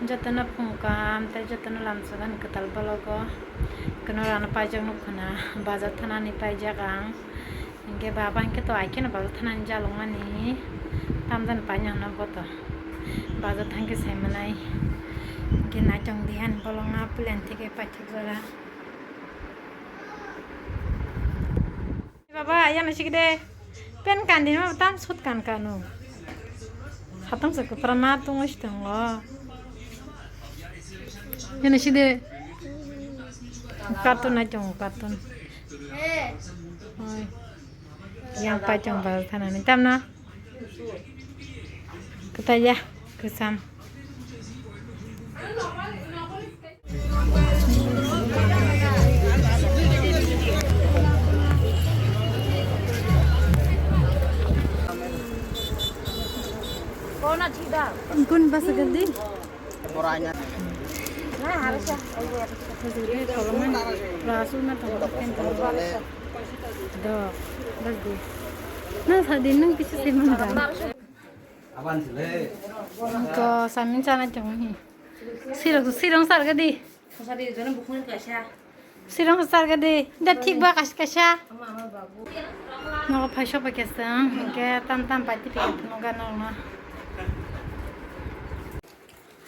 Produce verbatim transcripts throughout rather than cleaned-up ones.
Jotono phung kaham tei jotono lamsogan kwtal bologo. Keno rano paijak nukho na, bazar thanani paijak ang. Hinkhe baba hinkhe to aikhe no bazar thanani jalokmani. Tamjani paina hwnba to. Bazar thangkhe saimanai. Hinkhe naitong di ani bolongma plan theke paithak jora. Baba, yana sikide. Pen kandi ma tam sut kan kanu. Hatam se kupra ma tungo sitongo. Yana side. Karton na chong karton. Oi. Yang pa chong ba thana ni tam na. Kata ya, kesam. Kun basa gadi? Rasul na tong ken do. Do, bas di. Nang sa di nang kisi se mang da. Ko samin chana chong hi. Sirong, sirong sar gadi. Sirong sar gadi. Da thik ba kas kasa. Nogo phai sok ba kesang. Ke tam tam pai ti pik no ga no na.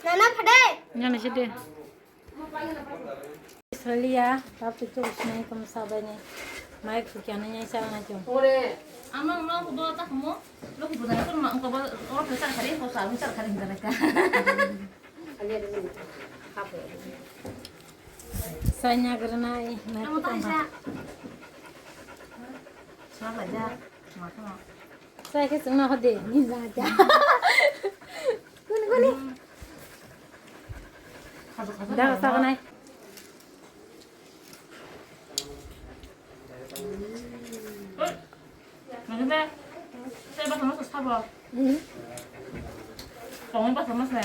Nana phade. Nana side. Israelia, tapi tu usnai kum sabai ni. Mai khukiana nyai sa na chong. Ore, ama ma ko do ta mo. Lo ko buda ko ma ko ba oro phesa khari ko sa mi sa khari hinda ka. Sanya granai, mai ko ta. Sa ba ja. Ma ko. Sai khe chwngno hode, ni ja ja. Kuni, kuni. Da, sa nai. Nang ba, sai ba sama sa ba. Hmm. Tong ba sama sa.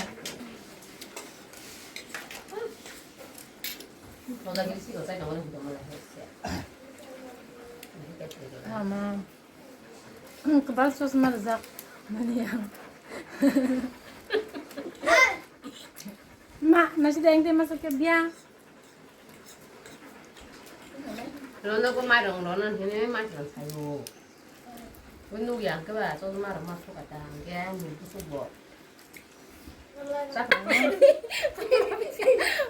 Mama. Hmm, kwbang chosma rijak. Mani ang. Ma, nasi deng te masa ke bia. Rono ko ma rong rono hini ma rong sayo. Ko nuk yang ke ba chosma rong ma suka ta ke ni ku su bo. Sa ko.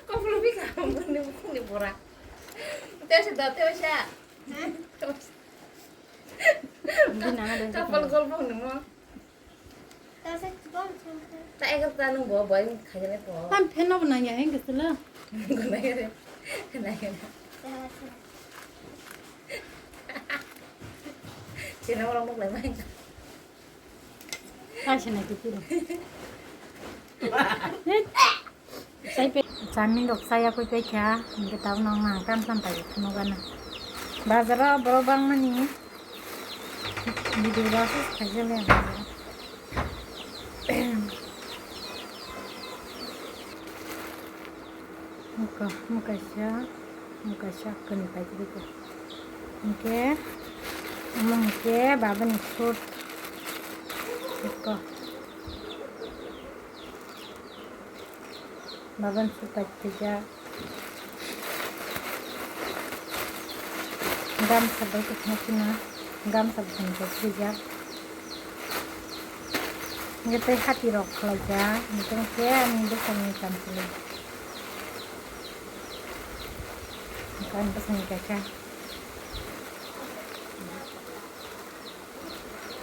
Ko pulu bi ka mo ni ku ni bora. Te se da te se. Kapal golpho hwnwi mo. Ta egar ta nung bo boy khaijale po. Tam phen no nang ya heng gisela. Gunai re. Nai re. Sino orang nuk lai mai. Kaisa nai khe phiro. Sai pe, chamin rok chaya koi pai kha, hingke tabuk nang nang tam tam pai phunuk gana. Bazar o borok bangmani video rok se khaijak le bazar o. Muka, mukaisa, mukaisa kani paitibiko. Hingke, omo hingke babani sut. Eko. Babani sut paitijak. Gamsa bai khe khna khna, gamsa bwskango swijak. Hingke tei hati rok khwlaijak, hingke ani bwskango chamchwlwi. Hingke ani bwskango kaisa.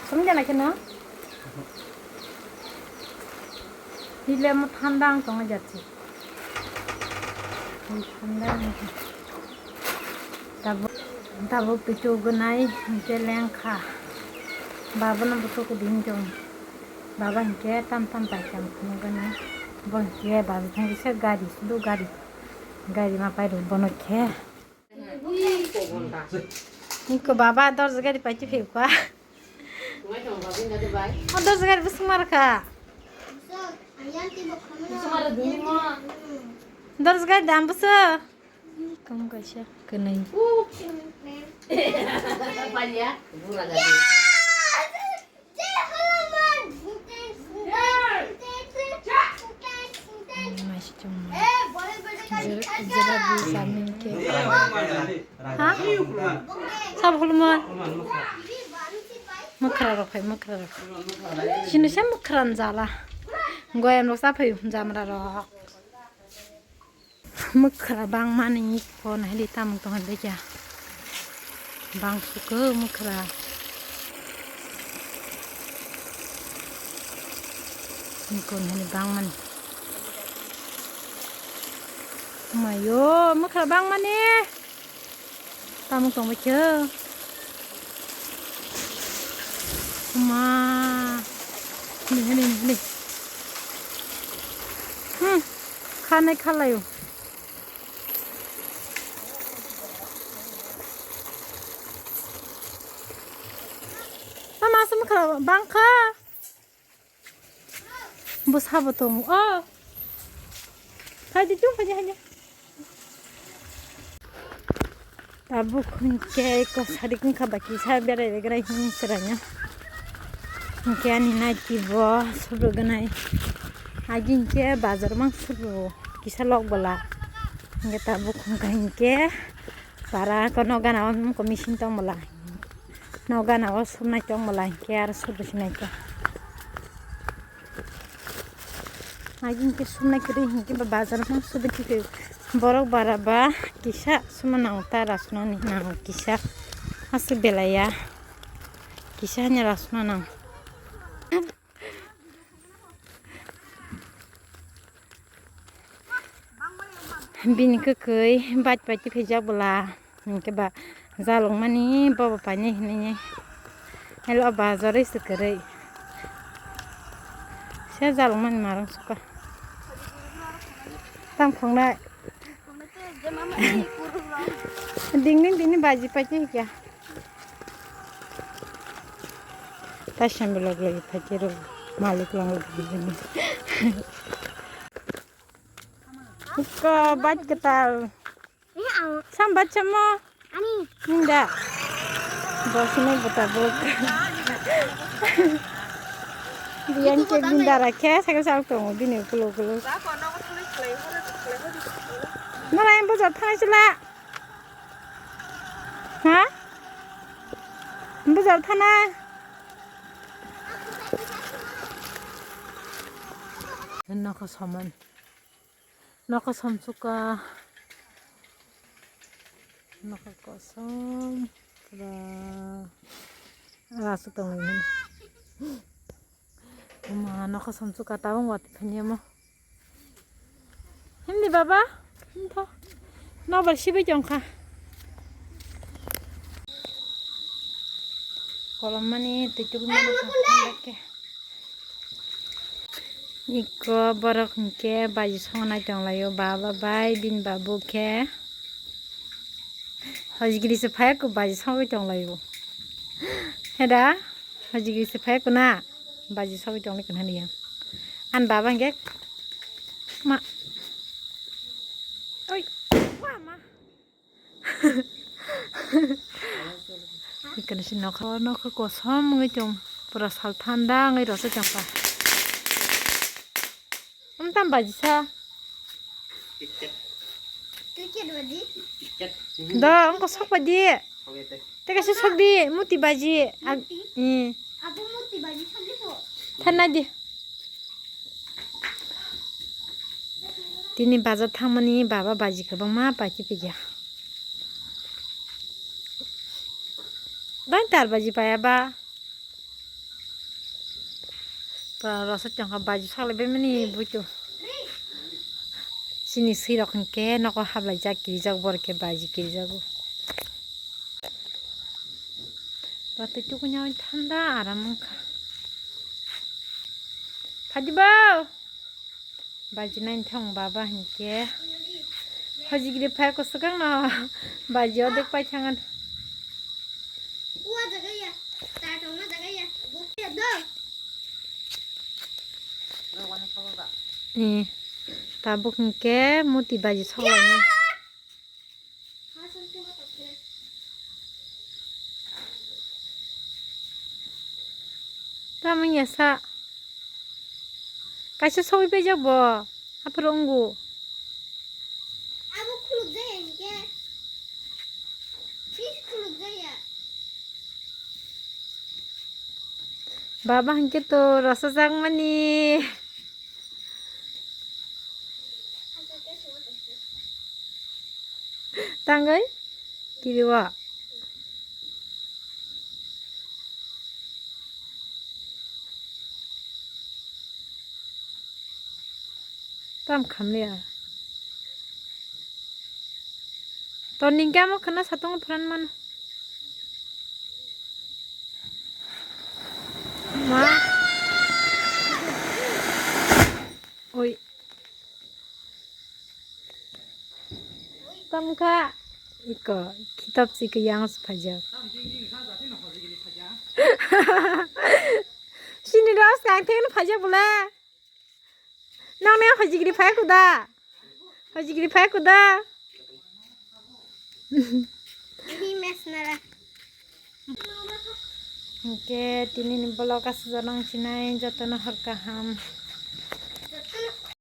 Sumjana kheno? Hile mo thanda ang tongo jati. Thanda ang. Tabuk, tabuk pitu gunai hingke lengkha. Babono butuku din jong. Baba hingke tam tam pai kam khunu gana. Bo hingke babu thangkisa gari sudu gari. Gari ma pai rw bono khe. Niko baba dorja gari paiti phikwa. O dorja gari bwswk markha. Dorja gari dam bwswk. Kam kaisa kwnwi. Jil-, jalebi, chowmin, cake. Ha? Sab hulma. Mwkhra rok phai, mwkhra rok. Sini se mwkhra ni jala. Goyam rok sa phai, jamra rok. Mwkhra bangmani phone heli tamung tong hali kya. Bang suko mwkhra. Nikon hini bangmani. Mayo, mwkhra bangmani. Tamung tong bacho. Ma. Hini, hini, hini. Hmm. Khanai khalayo. Mama, asam kha, bangkha. Bwsabo tongo. Oh. Phaidi, tung phaidi, phaidi. Tabuk hwnkhe ko sadik wngkha ba kisa berai berai hwn chwraino. Hwnkhe ani naiti bo subru gwnai. Agi hwnkhe bazar mang subru kisa lok bwla. Hwnkhe tabuk hwnkha hwnkhe para kono gana o machine tong bwla. No gana o subnai tong bwla hwnkhe aro subru sinai khe. Agi hwnkhe sumnai kwrwi hwnkhe ba bazar o phano subui thikhe borok bara ba kisa sumna nango ta rasuna ni nango kisa aswk belai ya kisa hanya rasuna nango. Bini kwkhwi bike pai tiphijak bwla. Hwnkhe ba jalokmani bobo painai hinwi. Helo bazar se kwrwi. Se jalokmani marang suka. Tam khongnai. Dingni dingni baji paikhe hikya. Taisam belok lagi paikhe ro malik lang lagi. Ko bat ketal. Sam bat samo. Ani. Ninda. Bosino bota bok. Biang ke binda rakhe sakhe sak tongo bini kulo kulo. Nara em bujor thanai sila. Ha? Bujor thanai. Nokha saman. Nokha samsuka. Nokha kosom. Pura. Rasu tongwi. Uma nokha samsuka tabung wat phanyamo. Hindi baba. Hindi. Nobar sibai tongkha. Kolom mani tuituk mani. Iko borok hwnkhe baji songnai tonglaio baba bai bini babu khe. Hojigiri se phai ko baji songwi tonglaio. Heda hojigiri se phai ko na baji songwi tonglaio hwnwi yang. An baba hwnkhe ma. Oi. Wa ma. Ikan si nokha nokha kosom wngwi tong pura sal thanda wngwi rosai tongkha. Amtam baji sa. Cricket baji. Do wngkha sok baji. Tei kaisa sok di muti baji. Ag- Muti? Eh. Abo muti baji sok di ko. Thanai di. Tini bazar thangmani baba baji kwbangma paikhe phaikha. Bai tar baji paya ba. Pura rosok tongkha baji saklai bai mani buitu. Chini swi rok hwnkhe nogo hablai jak kirijak borok khe baji kirijago. Batwi tukunya thanda aram wngkha. Phadi bo. Baji nai thang baba hinkhe. Hojigiri phai ko swkang no. Baji odek pai thangan. Eh, tabuk hinkhe muti baji soklai. Tamung ya sa. Kaisa sogwi paijak bo. Aphuru wngo. Baba hwnkhe to rwchapjakmani. Tangwi kiriwo. Tam khamliya. To ningke amo khana satung pran mano. Ma. Oi. Tamkha. Iko kitab si ke yang se phajak. Sini dos kang theng phajak bole. Nang ne hojigri phai kuda? Hojigri phai kuda? Ini mes nara. Oke, tini ni vlog aswk jorong sinai jotono hor kaham.